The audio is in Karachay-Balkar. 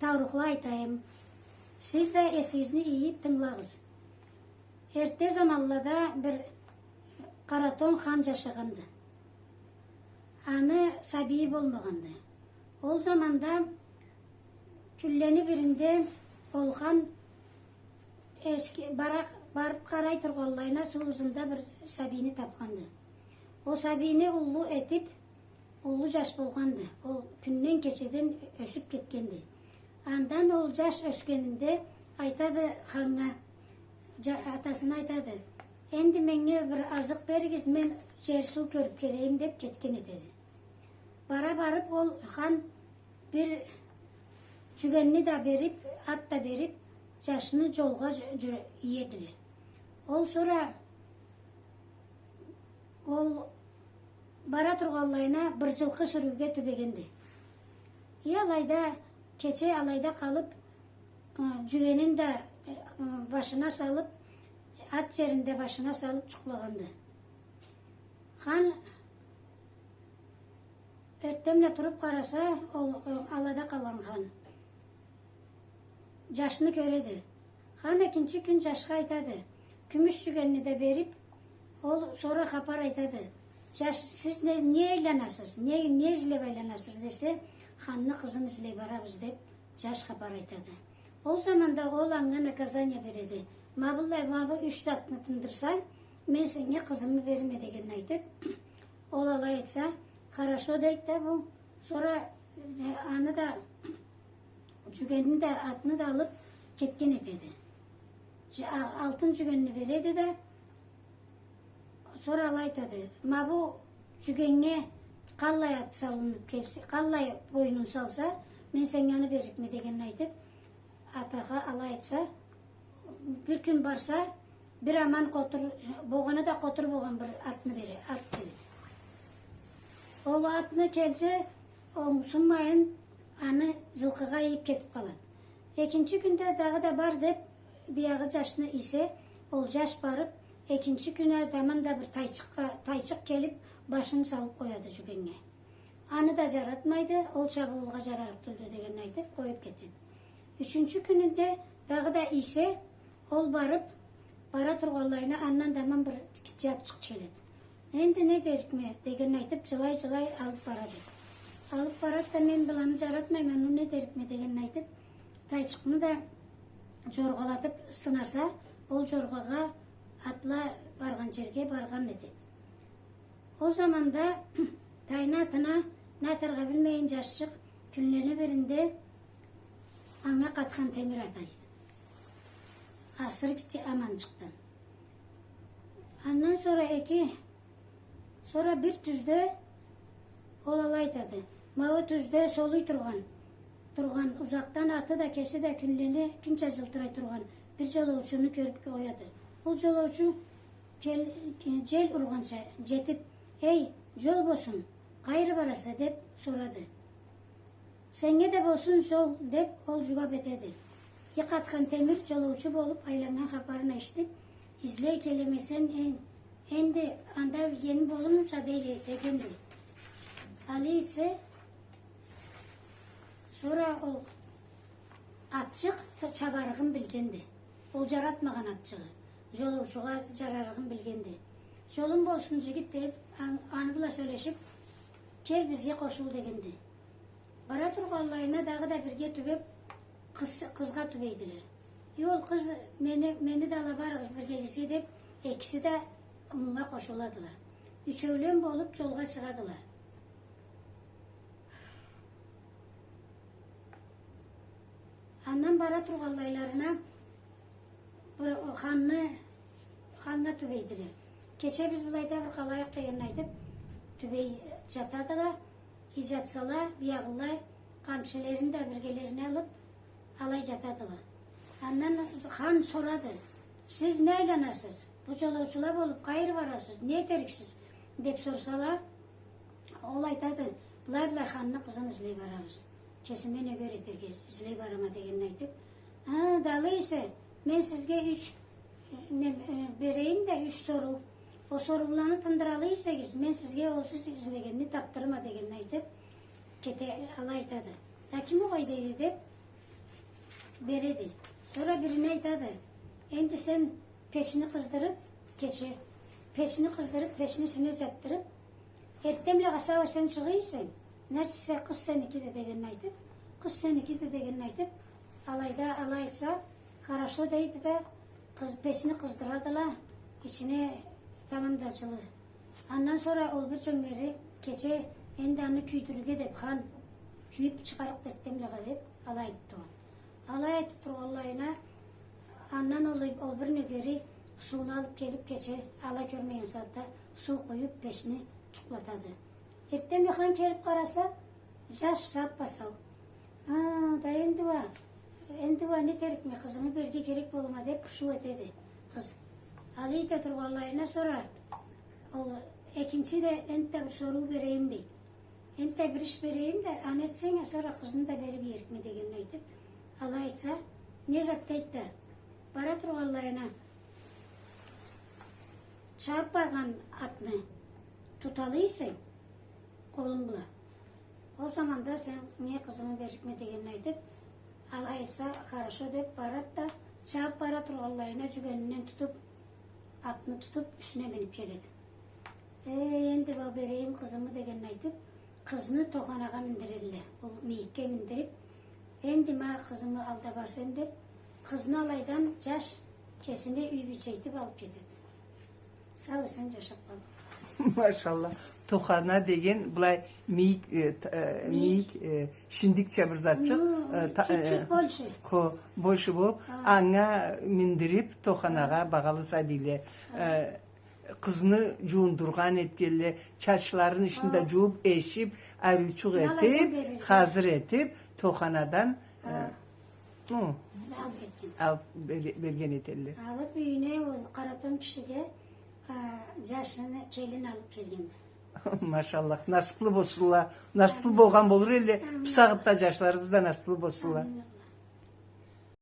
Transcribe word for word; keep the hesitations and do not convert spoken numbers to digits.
Аурухла айтайым, сиз да эсигизни ийиб тынгылагъыз. Эртде заманлада бир Къаратон хан джашагъанды. Аны сабийи болмагъанды. Ол заманда кюнлени биринде ол хан эски, бара, барыб къарай тургъанлайына суу ызында бир сабийни табханды. Ол сабийни уллу этиб, уллу джаш болгъанды. Ол кюнден кечеден ёсюб кетгенди. Андан ол джаш ёсгенинде айтады ханнга, джа-, атасына айтады: «Энди меннге бир азыкъ беригиз, мен джер-суу кёрюб келейим», — деб кетген этеди. Бара барыб ол хан бир джюгенни да бериб, ат да бериб, джашны джолгъа джю-, джю-, иедиле. Ол сора ол бара тургъанлайына бир джылкъы сюрюуге тюбегенди. И алайда кече алайда къалыб, ы, джюгенин да, ы, башына салыб, ат джерин да башына салыб джукълагъанды. Хан эртденбла туруб къараса, ол, ол алада къалгъан хан джашны кёреди. Хан экинчи кюн джашха айтады, кюмюш джюгенни да бериб, ол сора хапар айтады. «Джаш, сиз не, не айланасыз? Не, не излеб айланасыз?» — десе, «Ханны къызын излей барабыз», — деб, джаш хапар айтады. Ол заманда ол анга наказание береди. «Ма быллай, ма бу юч затны тындырсанг, мен сеннге къызымы берирме», — дегенин айтыб, ол алай айтса, «Хорошо», — дейди да бу. Сора, э, аны да, джюгенни да, атны да алыб кетген этеди. Дж-, а-, алтын джюгенни береди да, сора алай айтады: «Ма бу джюгеннге къаллай ат салыныб келсе, къаллай бойнун салса, мен сеннге аны берликме», — дегенин айтыб, атагъа алай айтса, бир кюн барса, бир аман къотур, богъаны да къотур богъан бир атны бере, ат келеди. Ол атны келсе, онгсунмайын, аны джылкъыгъа ийиб кетиб къалады. Экинчи кюнде дагъыда бар деб, биягъы джашны ийсе, ол джаш барыб, экинчи кюн а таманда бир тайчыкъгъа, тайчыкъ келиб, башын салыб къояды джюгеннге. Аны да джаратмайды, ол чабыуулгъа джарарыкъ тюлдю дегенин айтыб, къоюб кетеди. Ючюнчю кюнюнде дагъыда ийсе, ол барыб, бара тургъанлайына андан таман бир гитче атчыкъ келеди. «Энди не дерикме?» — дегенин айтыб, джылай-джылай алыб барады. Алыб барады да, «Мен быланы джаратмайма, ну не дерикме?» — дегенин айтыб, тайчыкъны да джоргъалатыб сынаса, ол джоргъагъа атла баргъан джерге баргъан этеди. Ол заманда тайны атына не атаргъа билмейин, джашчыкъ кюнлени биринде анга къатхан темир атайды. Асыры гитче аманчыкъдан. Андан сора эки, сора бир тюзде ол алай айтады. Ма ол тюзде солуй тургъан, тургъан, узакъдан аты да, кеси да кюнлени кюнча джылтырай тургъан бир джолоучуну кёрюб къояды. Ол джолоучу кел-, ке-, джел ургъанча джетиб, «Эй, джол болсун, къайры бараса?» — деб сорады. «Сеннге да болсун джол», — деб ол джууаб этеди. И къатхан темир джолоучу болуб айланнган хапарын эшитиб, «Излей келеме сен, эн-, энди анда билгенинг болурмуса?» — де-, дегенди. Алай эсе, сора ол атчыкъ чабарыгъын билгенди. Ол джаратмагъан атчыгъы. Джолоучугъа джарарыгъын билгенди. «Джолунг болсун, джигит», — деб, ан-, аны бла сёлешиб, «Кел, бизге къошул», — дегенди. Бара тургъанлайына дагъыда бирге тюбеб, къыз, къызгъа тюбейдиле. И ол къыз: «Мени, мени да ала барыгъыз биргегизге», — деб, экиси да мунга къошуладыла. Ючеулен болуб джолгъа чыгъадыла. Андан бара тургъанлайларына бир ханны, ханнга тюбейдиле. «Кече биз былайда бир къалайыкъ», — дегенин айтыб, тюбей джатадыла. И джатсала, биягъылай къамчилерин да биргелерине алыб, алай джатадыла. Андан хан сорады: «Сиз не айланасыз? Бу джолоучула болуб къайры барасыз? Не этериксиз?» — деб сорсала, ол айтады: «Былай-былай ханны къызын излей барабыз. Кесиме нёгер этерге излей барама», — дегенин айтыб. «Ха, да алай эсе, мен сизге юч, э, не, э, берейим да, юч соруу. Ол сорууланы тындыраллыкъ эсегиз, мен сизге ол сиз излегенни табдырырма», — дегенин айтыб, кете, алай айтады. «Да ким огъай дейди?» — деб, Береди. Сора бирине айтады: «Энди сен печни къыздырып, кече, печни къыздырып, печни ичине джатдырып, эртденблагъа сау эсен чыгъа эсенг, значит, се-, къыз сеники да», — дегенин айтып, къыз сеники да дегенин айтып, алайда, алай айтса, «Хорошо», — дейди да, къыз-, печни къыздырадыла, ичине тамам да джылы. Андан сора ол бир джёнгери кече, энди аны кюйдюрюрге деп, хан, кюйюп чыгъарыкъ эртденблагъа деп, алай айтды ол. Алай айтып тургъанлайына, андан ол, ол бир нёгери сууну алып келип, кече ала кёрмеген сагъатда суу къуюп, печни джукълатады. Эртденблагъа хан келип къараса, джаш сап-сау. «А, да энди уа, энди уа не этерикме, къызымы берирге керек болурма», — деп пушуу этеди къыз. Алай эте тургъанлайына сора ол экинчи да: «Энтда бир соруу берейим», — дейди. «Энтда бир иш берейим да, аны этсенг а, сора къызны да берип иерикме», — дегенин айтып, алай айтса, «Не зат?» — дейди да, бара тургъанлайына, чабып баргъан атны туталлыкъ эсенг къолунг бла, ол заманда сен меннге къызымы берликме дегенин айтып, алай айтса, хорошо деп барат да, чабып бара тургъанлайына джюгенинден тутуп, атны тутуп, юсюне минип келеди. Эй, энди ма берейим къызымы дегенин айтып, къызны тоханагъа миндирелле. Ол мийикге миндирип, энди ма къызымы ал да бар сен деп, къызны алайдан джаш кесине юй бийче этип алып кетеди. Сау-эсен джашап къалды. Машалла. Тохана деген былай мийик, э, т-, э, мийик, э, шиндикча бир затчыкъ, ну, э, та-, чуть-чуть, э, больше. Хо, больше болуп, анга миндирип, тоханагъа багъалы сабийле, э, къызны джуундургъан этгенле, чачларын ичинде джууп, эшип, ариучукъ этип, хазыр этип, тоханадан, э, ну, алып берген этелле. Алып юйюне ол къаратон кишиге, а, джашыны келин алып келгенди. Машаллах, насыплы болсунла, насыплы болгъан болур элле, бусагъатда джашларыбыз да насыплы болсунла. Амин.